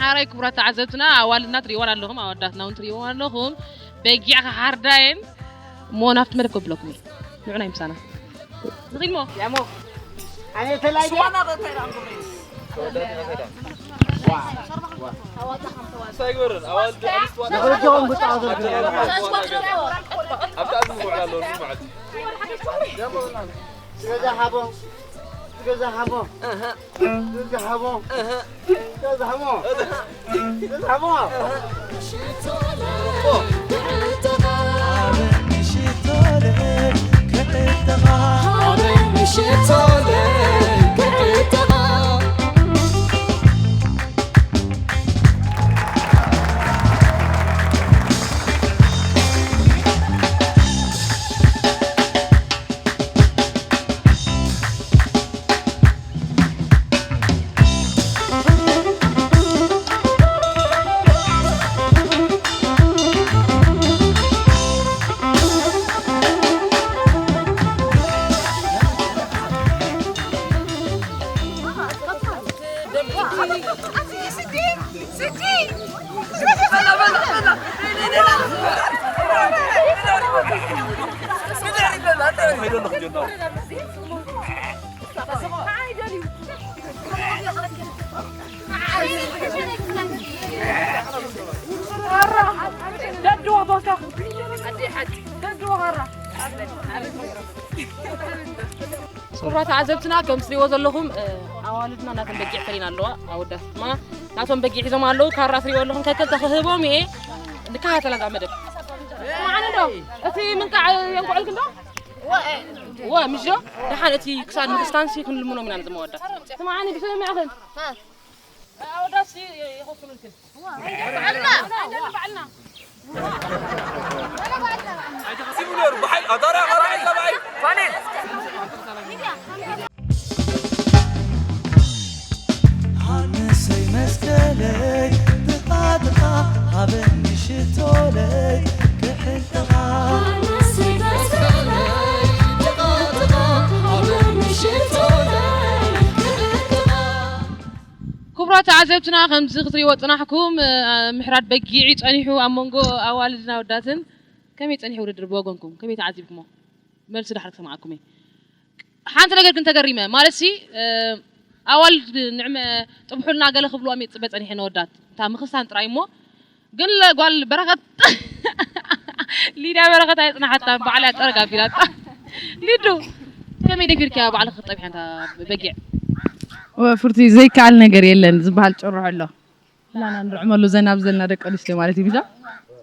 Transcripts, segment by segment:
ሓራይ ክቡራት ተዓዘብትና፣ ኣዋልድና ትሪእወን ኣለኹም፣ ኣወዳትና እውን ትሪእወን ኣለኹም። በጊዕ ክሓርዳ እየን እሞ ናብቲ መደብ ከብለኩም እየ። ንዑ ናይ ምሳና። ንኺድ እሞ። ያሞ። ኣነ ተላይ ድያ? ንኽልቲኦም ብጣዕሚ ስገዛ ሃቦ። ስገዛ ሃቦ። ስገዛ ሃቦ። ስገዛ ሃቦ። ክቡራት ተዓዘብትና፣ ከም ትሪእዎ ዘለኹም፣ እ፣ ኣዋልድና ናተን በጊዕ ፈሊና ኣለዋ። ኣወዳት ድማ ናቶም በጊዕ ሒዞም ኣለዉ። ካራ ትሪእዎ ኣለኹም፣ ከክልተ ክህቦም እየ። ንከታተላ እዛ መደብ። ስምዓኒ ዶ? እቲ ምንቃዕ የንኩዐልክን ዶ? ወ፣ ምሽ ዶ? ደሓን እቲ ክሳድ ምኽስታንሲ ክንልምኖም ኢና ነዚ መወዳት። ስምዓኒ፣ ብስምምዕኽን? ኣወዳትሲ ይኸፍሉልክን። ባዕልና። ባዕልና። ሃንሰይ መስቀለይ ጥቓ ጥቓ ሃበኒ ሽቶለይ ክሕል ጥቓ። ክቡራት ተዓዘብትና፣ ከምዚ ክትሪእዎ ጽናሕኩም፣ እ፣ ምሕራድ በጊዕ እዩ ጸኒሑ ኣብ መንጎ ኣዋልድን ኣወዳትን። ከመይ ጸኒሑ ውድድር ብወገንኩም? ከመይ ተዓዚብኩሞ? መልሲ ድሓር ክሰምዓኩም እየ። ሓንቲ ነገር ግን ተገሪመ። ማለትሲ፣ እ፣ ኣዋልድ ንዕመ ጥብሑልና ገለ ክብልዎም እየ ዝጽበ ጸኒሐ ነወዳት። እታ ምኽስታን ጥራይ እሞ። ግን ለ-፣ ጓል በረኸት፣ ሊድያ በረኸት ኣይጽናሓታን፣ ባዕላ ጠረግ ኣቢላታ። ሊዱ፣ ከመይ ደፊርክያ ባዕልኺ ክትጠብሒ ኣንታ በጊዕ? ወ፣ ፍርቲ ዘይከኣል ነገር የለን ዝበሃል ጭርሖ ኣሎ። ኩላና ንርዕመሉ ዘናብ ዘለና ደቂ ኣንስትዮ ማለት እዩ። ብቻ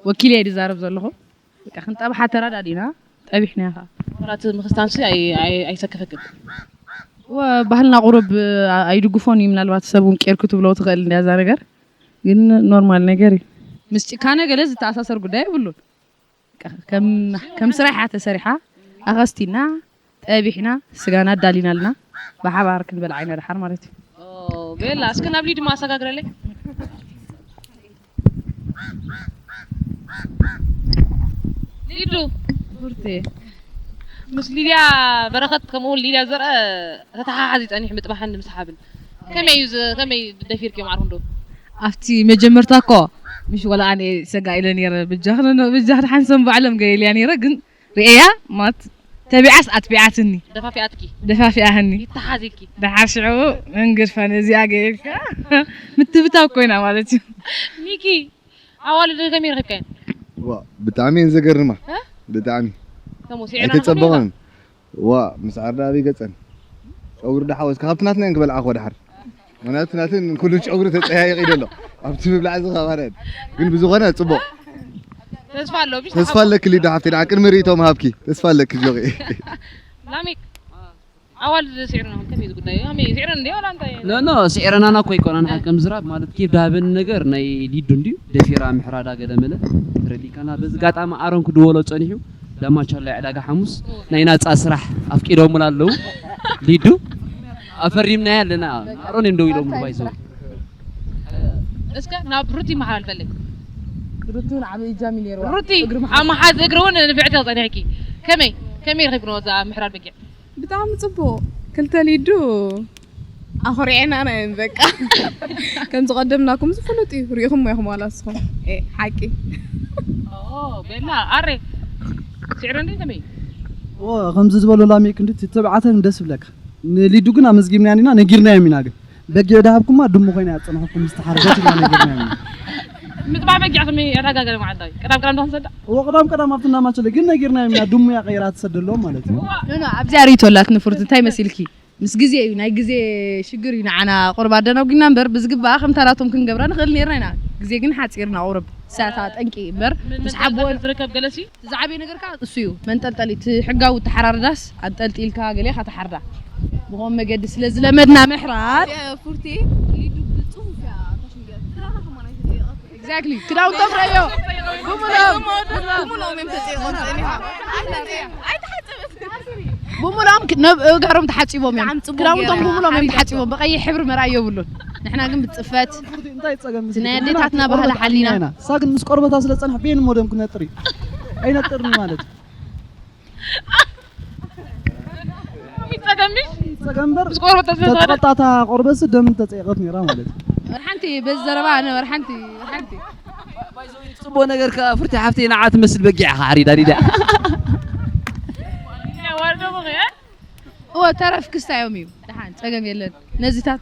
ወኪል እየ ዝዛረብ ዘለኹ። በቃ ክንጠብሓ ተረዳዲና ጠቢሕናያ ኸዓ። ዋላ እቲ ምኽስታንሲ ኣይ-፣ ኣይ-፣ ኣይሰከፈክን? ወ-፣ ባህልና ቁሩብ ኣ-፣ ኣይድግፎን እዩ። ምናልባት ሰብ እውን ቄርኩ ትብሎ ትኽእል እንድያ እዛ ነገር። ግን ኖርማል ነገር እዩ። ምስ ጭካነ ገለ ዝተኣሳሰር ጉዳይ የብሉን። በቃ ከም፣ ከም ስራሓ ተሰሪሓ ኣኸስቲና ጠቢሕና ስጋና ኣዳሊና ኣለና። ብሓባር ክንበልዓ ኢና ደሓር ማለት እዩ። ኦ፣ ቤላ፣ እስኪ ናብ ሊዱ ኣሰጋግረለይ። ሊዱ። ቡርቴ። ምስ ሊድያ በረኸት ከምኡ እውን ሊድያ ዘርአ ተተሓሓዚ ጸኒሑ ምጥባሕን ምስሓብን። ከመይ እዩ ዝ-፣ ከመይ ደፊርክዮም ዓርኹም ዶ? ኣብቲ መጀመርታ እኮ ምሽ ወላ ኣነ ሰጋ ኢለ ነይረ፣ ብጃኽ ኖ፣ ብጃኽ ደሓን ሰም ባዕሎም ገለ ኢልያ ነይረ፣ ግን ርእያ ማት ተቢዓስ ኣትቢዓትኒ። ደፋፊኣትኪ? ደፋፊኣህኒ። ይተሓዝ ኢልኪ? ደሓር ሽዑ መንገድፋ ነዚኣ ገይርካ ምትብታብ ኮይና ማለት እዩ። ሚኪ፣ ኣዋልድ ከመይ ረኺብካየን? ዋ፣ ብጣዕሚ እየን ዘገርማ። እ? ብጣዕሚ። ከምኡ ስዒረን ኣይተጸበቐን። ዋ፣ ምስ ዓርዳ ኣበይ ገጸን? ጨጉሪ ዳሓወስካ ካብቲ ናትና እየን ክበልዓ እኮ ደሓር። ምክንያቱ ናትን ኩሉ ጨጉሪ ተጸያይቕ እዩ ዘሎ። ኣብቲ ምብላዕ እዚ ከባርያን። ግን ብዝኾነ ጽቡቕ። ተስፋ ኣሎ፣ ብሽ ተስፋ ኣለኪ ሊዱ ሓፍቲ፣ ደሓር ቅድሚ ርእይቶ ምሃብኪ። ተስፋ ኣለኪ ጆቂ። ላሚክ፣ ኣዋልድ ስዒርና ከመይ እዚ ጉዳይ? ከመይ ስዒረን እንድዮ ዋላ እንታይ? ኖ፣ ኖ፣ ስዒረናና እኮ ኣይኮናን። ሓቂ ምዝራብ ማለት ኬፍ ድሃበኒ ነገር ናይ ሊዱ እንድዩ። ደፊራ ምሕራዳ ገለ መለ። ተረዲካና። በዚ ጋጣሚ ኣሮን ክድወሎ ጸኒሑ። ዳማቻላይ ዕዳጋ ሓሙስ ናይ ናጻ ስራሕ ኣፍቂዶምላ ኣለዉ። ሊዱ ኣፈሪምናያ ኣለና። ኣሮን እዮም ደው ኢሎምሉ ባይዘው። እስከ ናብ ሩቲ መሓላልፈለይ። ሩቲ እውን ዓቢ እጃም እዩ ነይርዋ። ሩቲ እግሪ መሓዝ። ኣብ መሓዝ እግሪ እውን ንፍዕቲ ጸኒሕኪ። ከመይ፣ ከመይ ረኺብክንዎ እዛ ምሕራድ በጊዕ? ብጣዕሚ ጽቡቕ። ክልተ ሊዱ ኣኹሪዐና ኢና እየን በቃ። ከም ዝቐደምናኩም ዝፍሉጥ እዩ፣ ሪኢኹም ኢኹም ዋላ ንስኹም። ኤ፣ ሓቂ። ኦ ቤላ ኣረ ስዕረ እንዴ ከመይ ከምዚ ዝበሎ ላሜክ እንዲ ተባዕታይ ደስ ይብለካ። ንሊዱ ግን ኣመዝጊብናያን ኢና ነጊርናዮም ኢና። ግን በጊዕ ዳሃብኩማ ድሙ ኮይና ያፀንሐኩም ዝተሓርበት ኢና ነጊርናዮም ኢና። ምጥባዕ በጊዕ ከመይ ኣተጋገለ መዓልታዊ ቀዳም ቀዳም ዶ ክንሰዳ እዎ ቀዳም ቀዳም ኣብቲ እናማቸለ ግን ነጊርናዮም ኢና። ድሙ ያ ቀይራ ትሰደሎም ማለት እዩ። ኖ ኖ ኣብዚኣ ርእይቶ ኣላት ንፉርቲ እንታይ መሲልኪ? ምስ ግዜ እዩ፣ ናይ ግዜ ሽግር እዩ ንዓና ቁሩብ ኣደናጒና እምበር ብዝግባኣ ከምታ ናቶም ክንገብራ ንኽእል ነርና ኢና። ግዜ ግን ሓፂርና ቁሩብ። እሳታ ጠንቂ እዩ እምበር ምስ ሓቦ ዝርከብ ገለሲ ዝዓበየ ነገር ከዓ እሱ እዩ። መንጠልጠሊ እቲ ሕጋዊ ተሓራርዳስ ኣንጠልጢልካ ገሌኻ ተሓርዳ ብኸም መገዲ ስለ ዝለመድና ምሕራር ፉርቲ ሊዱ ብፅሁፍ እያ ታሽንገር ክራራ ከማን ኣይተጠየቐት exactly ክዳውንቶም ረዮ ብምሎም ሙሎም እዮም ተጠየቖም ፀኒሖም ብምሎም ክ- ነብ እጋሮም ተሓፂቦም እዮም ብጣዕሚ ፅቡቅ ክዳውንቶም ገይራ ብምሎም እዮም ሓሪዳቶ። ተሓፂቦም ብቀይሕ ሕብሪ መርኣይ የብሉን። ንሕና ግን ብፅፈት እንታይ ፀገም ናይ ኣዴታትና ባህሊ ሓሊና። ኢና እሳ ግን ምስ ቆርበታ ስለ ፀንሐ ቤን ሞደም ክነጥር እዩ። ኣይነጥርን ማለት እዩ። ይጸገምሽ ፀገም እምበር ምስ ቆርበታ ስለ ዝወደድ ተጠጣታ ቆርበትሲ ደም ተፀይቐት ነይራ ማለት እዩ። ወርሓንቲ በዚ ዘረባ ኣነ ወርሓንቲ ወርሓንቲ ጽቡቅ ነገር ከ ፍርቲ ሓፍተይ ንዓ ትመስል በጊዕ ኢኻ ሓሪዳ ዲዳ ዋርዶ ምኽያ እወ ተረፍ ክስታዮም እዩ። ደሓን ጸገም የለን። ነዚታት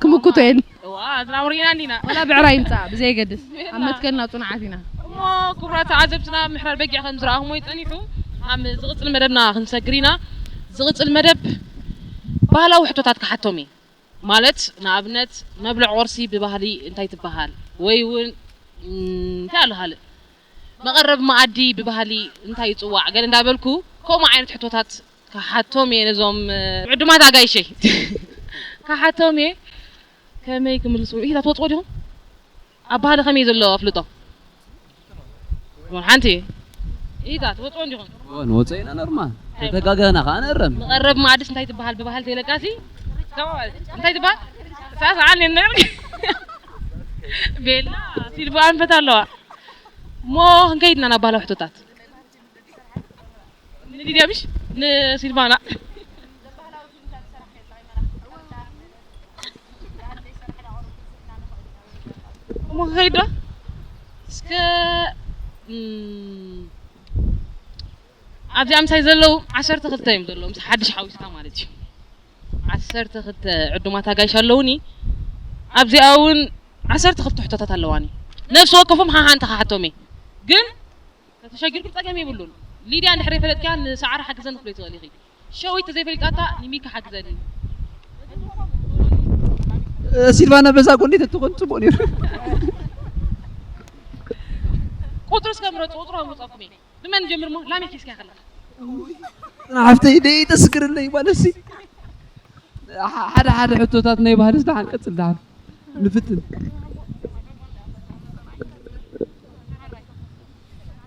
ክምክቶ የን እዋ ዝናብ ርኢና እንዲና ወላ ብዕራይ ይምጻእ ብዘየገድስ ኣብ መትከልና ጽኑዓት ኢና። እሞ ክቡራት ተዓዘብትና ምሕራር በጊዕ ከም ዝረኣኹሞ ይጸኒሑ ኣብ ዝቕጽል መደብና ክንሰግር ኢና። ዝቕጽል መደብ ባህላዊ ሕቶታት ክሓቶም እየ። ማለት ንኣብነት መብልዕ ቁርሲ ብባህሊ እንታይ ትበሃል ወይ እውን እንታይ ኣሎ ካልእ መቐረብ መኣዲ ብባህሊ እንታይ ይፅዋዕ ገለ እንዳበልኩ ከምኡ ዓይነት ሕቶታት ክሓቶም እየ ነዞም ዕዱማት ኣጋይሸይ ክሓቶም እየ ከመይ ክምልሱ ኢላ ትወፅዎ ዲኹም ኣብ ባህሊ ከመይ ዘሎ ኣፍልጦ ሓንቲ ኢታ ትወፅዎ እንዲኹም ንወፀ ኢና ኖርማል ተተጋገና ከዓ ነረም መቐረብ መኣድስ እንታይ ትበሃል ብባህል ተይለቃሲ እንታይ ትበሃል ሳስዓን ነገር ቤላ ሲልቡ ኣንፈት ኣለዋ ሞ ክንከይድና ናብ ባህላዊ ሕቶታት ንሊድያ ምሽ ንሲልቫና እሞ ክኸይድ ዶ እስከ ኣብዚኣ ምሳይ ዘለዉ ዓሰርተ ክልተ እዮም ዘለዉ ምስ ሓድሽ ሓዊስካ ማለት እዩ ዓሰርተ ክልተ ዕዱማት ኣጋይሽ ኣለዉኒ ኣብዚኣ እውን ዓሰርተ ክልተ ሕቶታት ኣለዋኒ ነፍሲ ወከፎም ሓሓንቲ ክሓቶም እየ ግን ተተሸጊርኩም ጸገም የብሉን ሊድያ እንድሕር የፈለጥክያ ንሰዓራ ሓግዘኒ ክትብለይ ትኽእል ኢኺ ሸዊት ተዘይፈሊጣታ ንሚካ ሓግዘኒ ሲልቫና በዛ ጎኒ ተትኾን ጽቡቅ ነይሩ ቁፅሪ እስከ ምረፁ ቁፅሪ ኣምፀኩም እየ ብመን ጀምር ሞ ላሜ ኪስካ ከላ ሓፍተይ ደይ ተስግርለይ ማለት ሲ ሓደ ሓደ ሕቶታት ናይ ባህልስ ደሓን ቀፅል ደሓን ንፍትን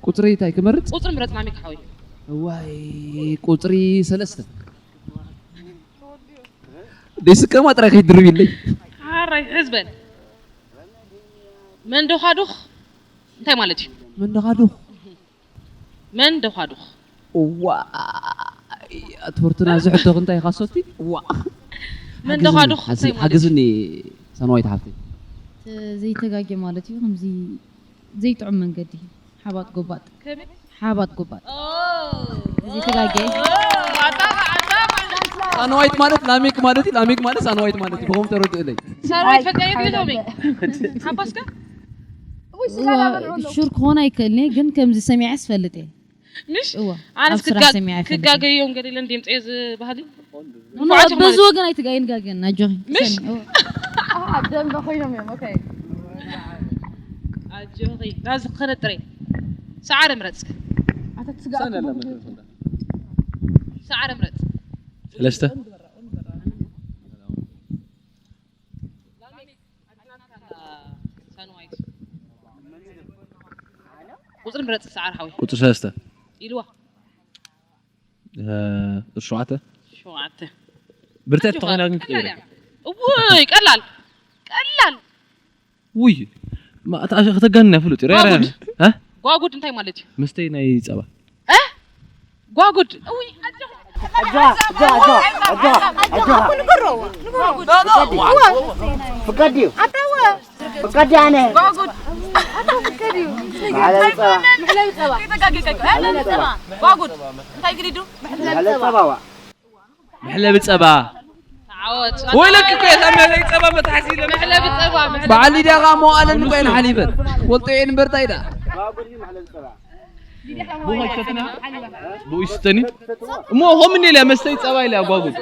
ቁፅሪ እንታይ ክመርፅ ቁፅሪ ምረፅ ላሜ ክሓወይ ዋይ ቁፅሪ ሰለስተ ደይስከማ ጥራይ ከይድርብ ኢለይ ሓራይ ሕዝበን መንዶኻዱኽ እንታይ ማለት እዩ መንደኻዱኽ መንዶኻዱኽ ዋይ ኣትፈርቱና እዚ ሕቶኽ እንታይ ኢኻ ሶቲ ዋ መንዶኻዱኽ እንታይ ማለት እዩ ሓግዝኒ ሰናዋይት ሓፍተይ ዘይተጋጌ ማለት እዩ ከምዚ ዘይጥዑም መንገዲ ሓባጥ ጎባጥ ሓባጥ ጎባጥ ዘይተጋጌ ሳንዋይት ማለት ላሚክ ማለት እዩ ላሚክ ማለት ሳንዋይት ማለት እዩ ብኸም ተረድእለይ ሳንዋይት ፈጋየት ይዞመይ ሓባስካ ሹር ክኾን ኣይክእልኒ ግን ከምዚ ሰሚዐ ስፈልጥ እየ ምሽ እወ ኣነስ ኣብ ስራሕ ሰሚዐ ይፈልጥ ክጋገዮም ገዲለን ድምፀ ዝበሃሊ ኖ፣ በዚ ወገን ኣይትጋየን ጋገን ኣጆኺ ምሽ? ሰሚ፣ እወ። ኣብ ደንበ ኮይኖም እዮም ኦኬ ኣጆኺ ናዚ ክነጥረ ሰዓረ ምረፅ ሰዓረ ምረፅ ሰለስተ ቁፅሪ ምረፅ ሰዓር ሓወይ ቁፅሪ ሰለስተ ኢልዋ ቁፅሪ ሸውዓተ ሸውዓተ ብርትዕቲ ተኾይና ግን ቀላል እያ እውይ ቀላል ቀላል ውይ ከተጋንና ፍሉጥ ሪያ ሪያ ጓጉድ እንታይ ማለት እዩ መስተይ ናይ ፀባ ጓጉድ እውይ ኣጆኻ፣ ኣጆኻ፣ ኣጆኻ፣ ኣጆኻ፣ ኣጆኻ። ፍቃድ እዩ። ፍቃድ ኣነ። መሕለቢ ጸባ። መሕለቢ ጸባ። መሕለቢ ጸባ። ጓጉድ። እንታይ ግዲዱ? መሕለቢ ጸባ ዋ። መሕለቢ ጸባ። ተዓወት። ወይለክ እኮ እየ፣ ካብ መሕለቢ ጸባ መትሓዚ ኢለ። መሕለቢ ጸባ፣ መሕለቢ በዓል ሊድያ ኸኣ መዋእለን እኮ እየን ሓሊበን። ወልጦ እየን እምበር እንታይ ደኣ? ብኡ ከይትሰትና? ብኡ ይስተኒ? እሞ ከምኡ ኢለ እየ፣ መስተይ ጸባ ኢለ እየ፣ ጓጉድ።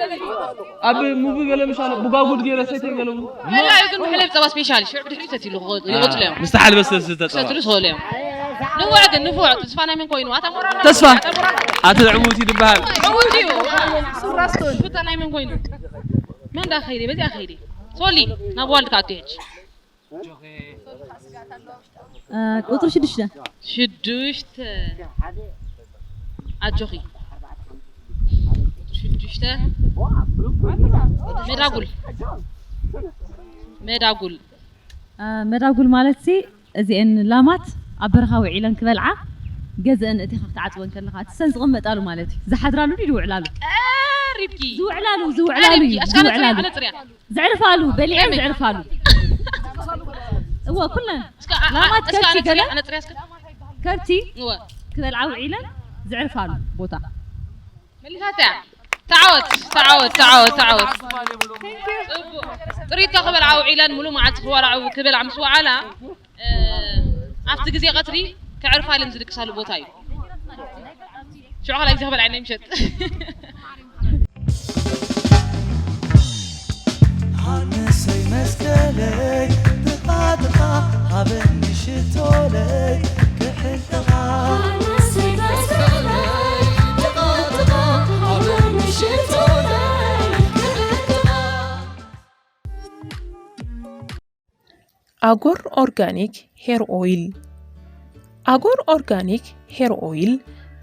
ኣብ ሙቪ ገለ ምሻለ ብጓጉድ ገይረ ሰተይ ገለ ሙ-፣ መላዩ ግን መሕለቢ ጸባ ስፔሻል፣ ሽዑ ብድሕሪኡ ሰትይሉ ክኸ-፣ ይቐጽሉ እዮም። ምስ ተሓልበ ዝተሰተ ጸባ። ክሰትሉ ዝኽእሉ እዮም። ንፉዕ ግን፣ ንፉዕ። ተስፋ ናይ መን ኮይኑ? ኣታ ሞራል ናይ ተስፋ። ኣታ ሞራል። ኣቲ ዕዉት እዩ ዝበሃል። ዕዉት እዩ። ሱራስቶን። ሱታ ናይ መን ኮይኑ? መን ዳ ከይደ? በዚኣ ከይደ። ሶሊ፣ ናብ ዋልድ ክኣቱ ሕጂ። እ፣ ቁጽሪ ሽዱሽተ። ሽዱሽተ። ኣጆኺ። ቁጽሪ ሽዱሽተ። መዳጉል። መዳጉል። እ፣ መዳጉል ማለትሲ እዚኤን ላማት ኣብ በረኻ ውዒለን ክበልዓ ገዝአን እቲኻ ክትዓጽወን ከለኻ እቲ ሰን ዝቕመጣሉ ማለት እዩ። ዝሓድራሉ ድዩ ዝውዕላሉ? ቀሪብኪ። ዝውዕላሉ፣ ዝውዕላሉ እዩ። ቀሪብኪ። ኣሽካለ ጽርያ፣ ዝውዕላሉ። ኣነ ጽርያ። ዘዕርፋሉ፣ በሊዐን ከመይ? ዘዕርፋሉ። እወ፣ ኩለን። እስከ ኣ-፣ ላማት እስከ ከብቲ ኣነ ገለ? ጽርያ፣ ኣነ ጽርያ እስከ። ከብቲ እወ። ክበልዓ ውዒለን ዘዕርፋሉ ቦታ። መሊሳትያ። ተዓወት፣ ተዓወት፣ ተዓወት፣ ተዓወት። ጽቡቕ። ጥሪትካ ክበልዓ ውዒለን ሙሉእ መዓልቲ ክበልዓ፣ ክበልዓ ምስ ወዓላ፣ እ፣ ኣብቲ ግዜ ቀትሪ ከዕርፋለን ዝድቅሳሉ ቦታ እዩ። ሽዑ ኸላይ ግዜ ክበልዓ ናይ ምሸት። ሃንሰይ መስቀለይ ጥቓ ጥቓ ሃበኒ ሽቶለይ ክሕልኻ። ሃንሰይ መስቀለይ ጥቓ ጥቓ ሃበኒ ሽቶለይ ክሕልኻ። ኣጎር ኦርጋኒክ ሄር ኦይል። ኣጎር ኦርጋኒክ ሄር ኦይል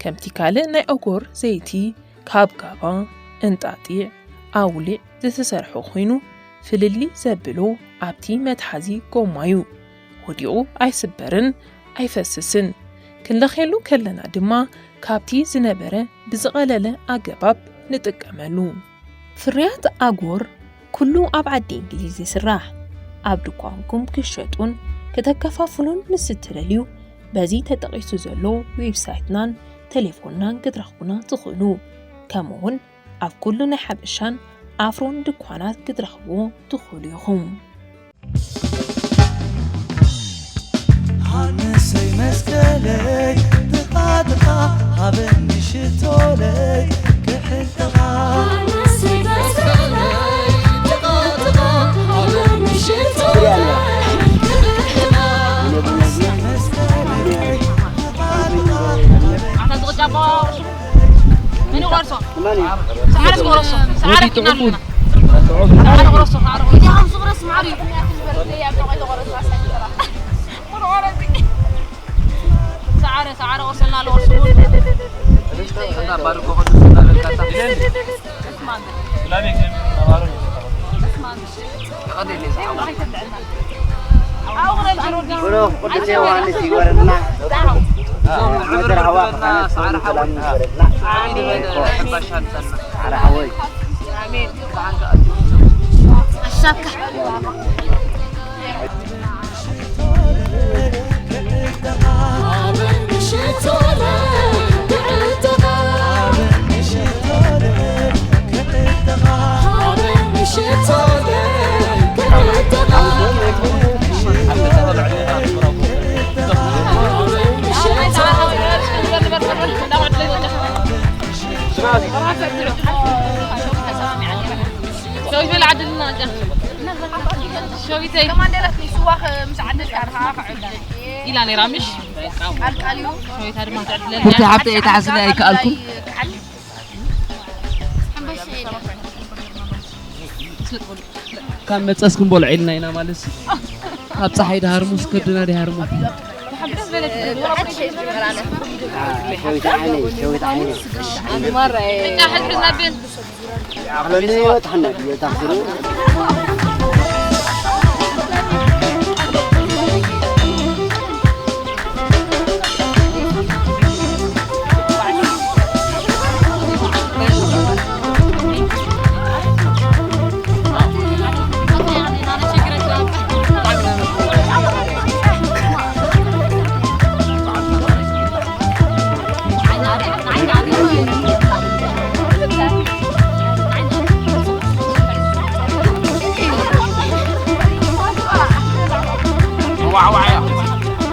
ከምቲ ካልእ ናይ ኣጎር ዘይቲ ካብ ጋባ፣ እንጣጢዕ፣ ኣውሊዕ ዝተሰርሐ ኮይኑ፣ ፍልልይ ዘብሎ ኣብቲ መትሓዚ ጎማ እዩ። ወዲቑ ኣይስበርን ኣይፈስስን። ክንለኽየሉ ከለና ድማ ካብቲ ዝነበረ ብዝቐለለ ኣገባብ ንጥቀመሉ። ፍርያት ኣጎር ኩሉ ኣብ ዓዲ እንግሊዝ ይስራሕ። ኣብ ድኳንኩም ክሸጡን ከተከፋፍሉን ምስ እትደልዩ፣ በዚ ተጠቒሱ ዘሎ ዌብሳይትናን ቴሌፎንናን ክትረኽቡና ትኽእሉ። ከምኡ'ውን ኣብ ኩሉ ናይ ሓበሻን ኣፍሮን ድኳናት ክትረኽብዎ ትኽእሉ ኢኹም። ሃንሰይ መስቀለይ ጥቓ ጥቓ ሃበኒ ሽቶለይ ክሕልኻ። ሃንሰይ መስቀለይ ጥቓ ጥቓ ሃበኒ ሽቶለይ ክሕልኻ። ኣታ ዝቕጫ ኣባወራ መን ይቆርሶ? መን እዩ? ሰዓረ ዝቆረሶ። ሰዓረ ወዲ ኪና ጥዑም። ኣለና። ሰዓረ ቆረሶ፣ ሰዓረ ቆረሶ። ያው ዝቑረስ ማዕረ እዩ። ሰዓረ፣ ሰዓረ ቆርሰና ኣለዎ ስሙን። ብሩኽ ቅዱስ ዮሃንስ ይግበረልና። እዞም ንዕብር ሃዋ ንብለና ሰዓረ ሓወይ ይግበረልና። ሰዓረ ሓወይ። ኣሻካ። ሸዊት በል ዓድልና እንጃ። ሸዊተይ። ከማን ደለክ ስዋ ምስ ዓደልካ ድኻ ክዕድል። ኢላ ነይራ ምሽ? በቃ። ቃል ቃል እዩ። ሸዊታ ድማ ትዕድለልና። ክልተ ሓብተይ እየ፣ ተሓስለ ኣይከኣልኩን። ካብ መጸስኩም በልዑ ኢልና ኢና ማለት። ካብ ጸሓይ ድሃርሙ፣ ከብድና ድሃርሙ። ሸዊት ዓይነይ፣ ሸዊት ዓይነይ። እኛ ሕዝቢ ዝነብን። ኣኽለኒ ወጥሓና ድዮ ታኽስሩ።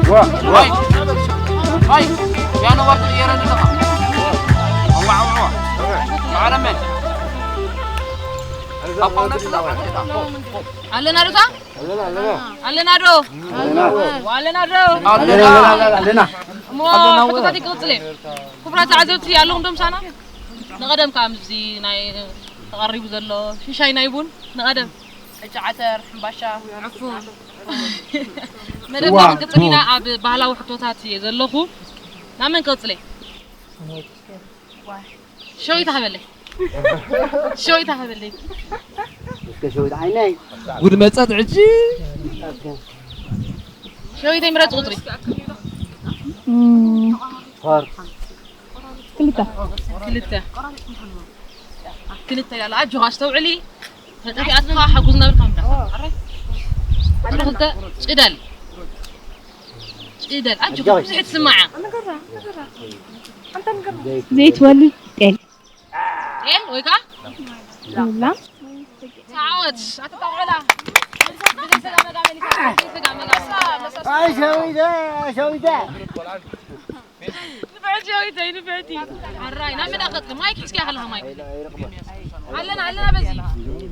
ዋ፣ ዋ። ማይክ፣ ማይክ፣ ፒያኖ ባር ትቕየረኒ ኣለኻ። እዋ፣ እዋ፣ እዋ። በዓል ኣመን። ካብ ቋም ነጥላ ኣለና ዶ? ኣለና፣ ኣለና። ኣለና ዶ? ኣለና። ኣለና ዶ? ኣለና፣ ኣለና፣ ኣለና። እሞ ኣለና፣ ፈተታቲ ክቕጽል እየ። ክቡራት ተዓዘብቲ ኣለኹም ዶ ምሳና? ንቐደም ከኣ ምስዚ ናይ ተቐሪቡ ዘሎ ሽሻይ ናይ ቡን ንቐደም። ዕጫ ዓተር፣ ሕምባሻ። ዕፉን። መደብና ዋ፣ ክንቅጽል ኢና። ቡን። ኣብ ባህላዊ ሕቶታት እየ ዘለኹ። ናብ መን ክቕጽል እየ? ሸዊት ሃበለይ። ሸዊት ሃበለይ። እስከ ሸዊት ዓይነይ። ጉድ መጸት ሕጂ። ሸዊተይ ምረጽ ቁጽሪ። ፋር። ክልተ። ክልተ። ክልተ ያለ ኣጆኻ ኣስተውዕሊ። ተጠፊኣትካ ሓጉዝና ብልካ ምዳ። ቁጽሪ ክልተ ጽደል። ጽደል ኣጆኻ ብዙሕ ትስማዓ። ዘይትወልድ ጤል። ጤል ወይ ከኣ ላም። ተዓወት ኣትጣቆላ። ብዘይ ስጋ መጋመሊካ፣ ብዘይ ስጋ መጋመሊካ። ኣይ ሸዊተ፣ ሸዊተ። ንፍዕቲ ሸዊተይ፣ ንፍዕቲ። ኣራይ፣ ናብ መዳ ቀጽሊ። ማይክ ሒዝካ ከለኻ ማይክ። ኣለና፣ ኣለና በዚ።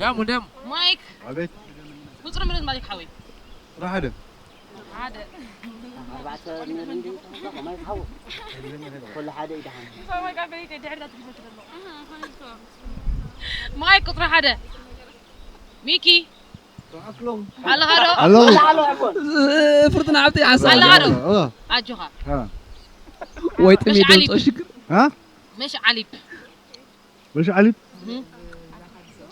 ደሙ፣ ደሙ። ማይክ። ኣቤት። ቁጽሪ ምረጽ ማይክ ሓወይ። ቁጽሪ ሓደ። ሓደ። ኣርባዕተ ነይሩ እንዲ፣ ማይክ ሓወይ። ኩሉ ሓደ እዩ ደሓን። ማይክ ቁጽሪ ሓደ። ሚኪ። ኣለኻ ዶ? ኣለኹ። ፍርቱና ሃብተይ ሓሳብ ኣለኻ ዶ? ኣለኹ። ኣጆኻ። ሃ። ወይ ጥሜት መሽዓሊብ። ደምጾ ሽግር። ሃ? መሽዓሊብ። መሽዓሊብ? እህ።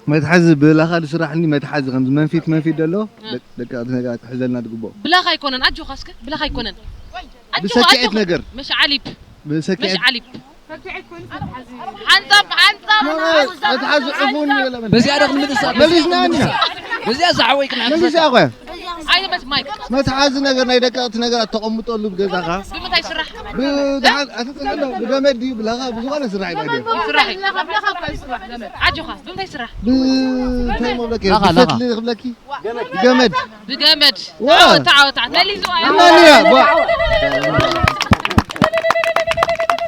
መትሓዚ ብላኻ ዝስራሕ እንዲ መትሓዚ ከምዚ መንፊት መንፊት ደሎ እ። ደቂ፣ ደቂ ኣንስትዮ ነገራት ክሕዘልና ዝግብኦ። ብላኻ ኣይኮነን፣ ኣጆኻ እስከ፣ ብላኻ ኣይኮነን። ኣጆኻ፣ ብሰኪዔት ኣጆኻ። ነገር። መሽዓሊብ። ብሰኪዔት። መሽዓሊብ። ሓንጻብ፣ ሓንጻብ፣ መትሓዚ ዕፉን ይበላ። በዚኣ ዶ ክንምልሳ? መሊስና ኢና። በዚኣ ዝዓወይ ክንሓግዘካ። መሊሳ እኮ። ኣይ፣ መት-፣ ማይክ። መትሓዚ ነገር ናይ ደቀቕቲ ነገራት ተቐምጠሉ ብገዛኻ። ብምንታይ ይስራሕ? ብደሓን፣ ኣተጸንዕሎ፣ ብገመድ ድዩ፣ ብላኻ፣ ብዝኾነ ስራሕ እዩ። ይስራሕ እዩ። ኣጆኻ፣ ብምንታይ ይስራሕ? ብ-፣ እንታይ መብለኪ? ላኻ፣ ላኻ። ብፈትሊ ክብለኪ? ገመድ። ብገመድ። ዋ። ተዓወት፣ ተዓወት፣ ተዓወት። መሊሱ፣ ኣይ። እናንያ፣ ዋ።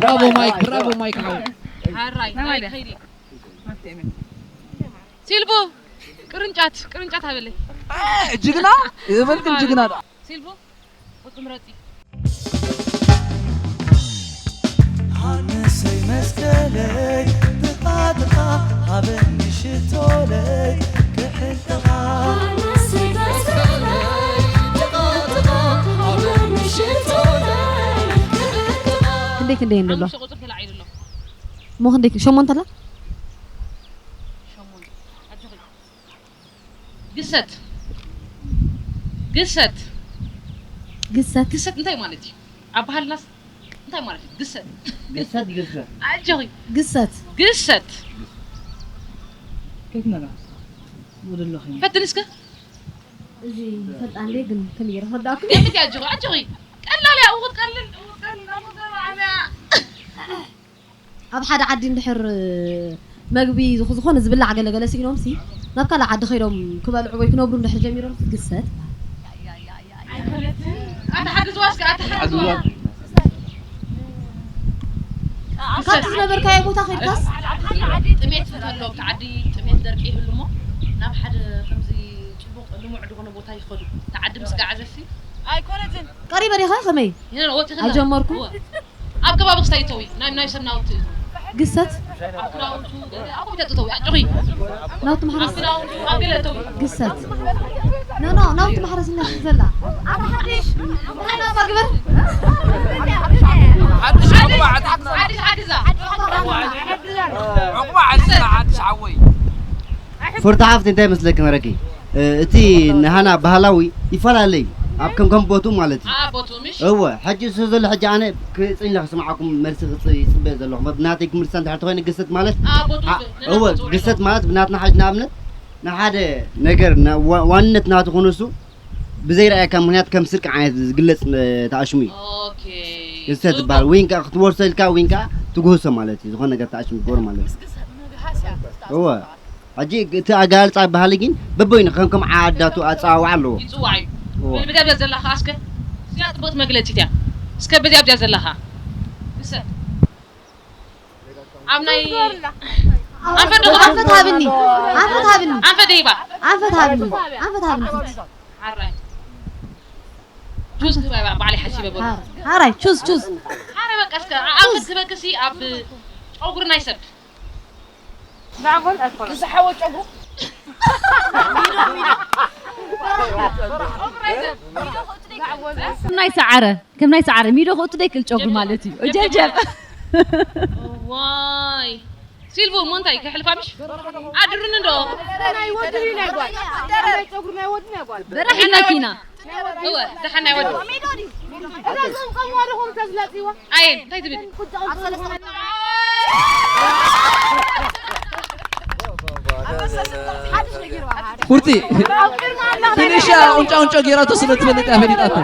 ብራቮ ማይክ፣ ብራቮ ማይክ ሓወይ። ሃራይ፣ ናይ ማይክ ማይክ። ኸይዲ። ሲልቡ፣ ቅርንጫት፣ ቅርንጫት ሃበለይ። እ፣ ጅግና፣ ይበልክን ጅግና ዶ። ሲልቡ፣ ቁጽሪ ምረጺ። ሃንሰይ መስቀለይ፣ ጥቓ ጥቓ ሃበኒ ሽቶለይ፣ ክሕልኻ። ሃንሰይ መስቀለይ፣ ጥቓ ጥቓ ሃበኒ ሽቶለይ፣ ክሕልኻ። ክንደይ ክንደይ ኣሎ? ሓሙሽተ ቁጽሪ ተላዒሉ ኣሎ። እሞ ክንደይ ክ-፣ ሸሞንተ ኣላ? ሸሞንተ። ኣጆኺ። ግሰት። ግሰት። ግሰት። ግሰት እንታይ ማለት እዩ? ኣብ ባህልናስ እንታይ ማለት እዩ? ግሰት። ግሰት፣ ግሰት። ኣጆኺ። ግሰት። ግሰት። ከይት ነጋ? ወደ ኣለኺ። ፈትን እስከ። እዚ ፈጣን ደይ ግን ከመይ ገይረ ክርዳእኩም? ገምቲ ኣጆኺ፣ ኣጆኺ። ቀላል እያ፣ እውት ቀልል፣ እውት ቀልል፣ እውት ቀልል፣ ዓብያ። ኣብ ሓደ ዓዲ እንድሕር መግቢ ዝኹ-፣ ዝኾነ ዝብላዕ ገለ ገለ ስኢኖምሲ፣ ናብ ካልእ ዓዲ ከይዶም ክበልዑ ወይ ክነብሩ እንድሕር ጀሚሮም ግሰት። ኣታ ሓግዝዋ እስከ፣ ኣታ ሓግዝዋ። ካብቲ ዝነበርካዮ ቦታ ከይድካስ? ጥሜት እንተሎ፣ ኣብቲ ዓዲ ጥሜት ደርቂ ይህሉ እሞ፣ ናብ ሓደ ከምዚ ጽቡቕ ልሙዕ ዝኾነ ቦታ ይኸዱ። እቲ ዓዲ ምስ ገዓዘሲ፣ ኣይኮነትን። ቀሪበ ዲኻ ከመይ? ይነ ወጥተኸላ? ኣይጀመርኩ። እወ። ኣብ ከባቢ ክስታይ እተዊ፣ ናይ፣ ናይ ሰብ ናውቲ እዩ። ግሰት? ኣብ ክዳውንቱ፣ ኣብ ኮምፒተር እተዊ፣ ኣጆኺ። ናውቲ ኣብ ማሕረስ? ክዳውንቱ፣ ኣብ ገለ እተዊ። ግሰት? ኖ፣ ኖ፣ ናውቲ ማሕረስ እና ዘላ። ኣታ ሓድሽ፣ እንታይ ናባ ግበር? ሓድሽ ዓቕባ፣ ሓድሽ፣ ሓድሽ ሓግዛ። ዕቑባ ሓድሽ፣ ሓድሽ ሓወይ። ፍርቱ ሃፍቲ እንታይ መስለኪ መረኪ? እ፣ እቲ ናህና ባህላዊ ይፈላለ እዩ። ኣብ ከም ከም ቦትኡ ማለት እዩ። ኣብ ቦትኡ ምሽ? እወ፣ ሕጂ እሱ ዘሎ ሕጂ ኣነ ክጽኝ ኢለ ክስምዓኩም መልሲ ክጽ-፣ ይጽበ ዘለኹ። መብ-፣ ናተይ ክምልሳ እንድሕር ተኾይነ ግሰት ማለት ኣብ ቦትኡ ኣ-፣ ብ-፣ እወ፣ ነናብ ቦትኡ ግሰት ማለት ብናትና ሓጅ ንኣብነት ንሓደ ነገር ና-፣ ዋ-፣ ዋንነት ናቱ ኮነ እሱ ብዘይረኣየካ ምኽንያት ከም ስርቂ ዓይነት ዝግለጽ፣ እ፣ ተኣሽሙ እዩ። ኦኬ። ግሰት ጽቡቅ። ዝበሃል። ወይ ከዓ ክትወርሶ ኢልካ ወይ ከዓ ትግህሶ ማለት እዩ። ዝኾነ ነገር ተኣሽሙ ትገብሮ ማለት እዩ። እወ። ሕጂ እቲ ኣገላልጻ ባህሊ ግን በበይኑ ከም፣ ከም ዓዳቱ ኣጸዋውዓ ኣለዎ። ይጽዋዕ እዩ። እወ። ብልብደብ ዘላ ከኣ እስከ? እዚኣ ጽቡቕቲ መግለጺት እያ። እስከ በዚኣ ኣብዚኣ ዘለኻ። ንሰ-፣ ኣብ ናይ ኣንፈት ዶ ኣንፈት ሃብኒ። ኣንፈት ሃብኒ። ኣንፈት ዶ ሂባ። ኣንፈት ሃብኒ። ኣንፈት ሃብኒ። ሓራይ። ጁዝ ክህባ እያ ባዕለይ ሓሲበ በሉ። ሓራይ ቹዝ ቹዝ። ሓረ በቃ እስከ ኣንፈት ክህበክሲ ኣብ ጨጉሪ ናይ ሰብ። ዛዕጎል ኣይኮነን። ዝሓወ ጨጉሩ። ከም ናይ ሰዓረ ከም ናይ ሰዓረ ሚዶ ክእቱ ደይክእል ጨጉሪ ማለት እዩ። ጀብጀብ። ዋይ ሲልቮ እሞ እንታይ ከሕልፋ ምሽ ኣድሩኒ እንዶ ናይ ወዲ ናይ ጓል። ናይ ጸጉሪ ናይ ወዲ ናይ ጓል። በራሕ ኢልናኪ ኢና። እወ ደሓን ናይ ወዲ እዛ ዞም ከም ወድኹም ተዝለጽዋ። ኣየን እንታይ ትብል ፉርቲ ትንሻ ቁንጫ ቁንጮ ጌራቶ ስለ ትፈልጥ እያ ፈሊጣቶ።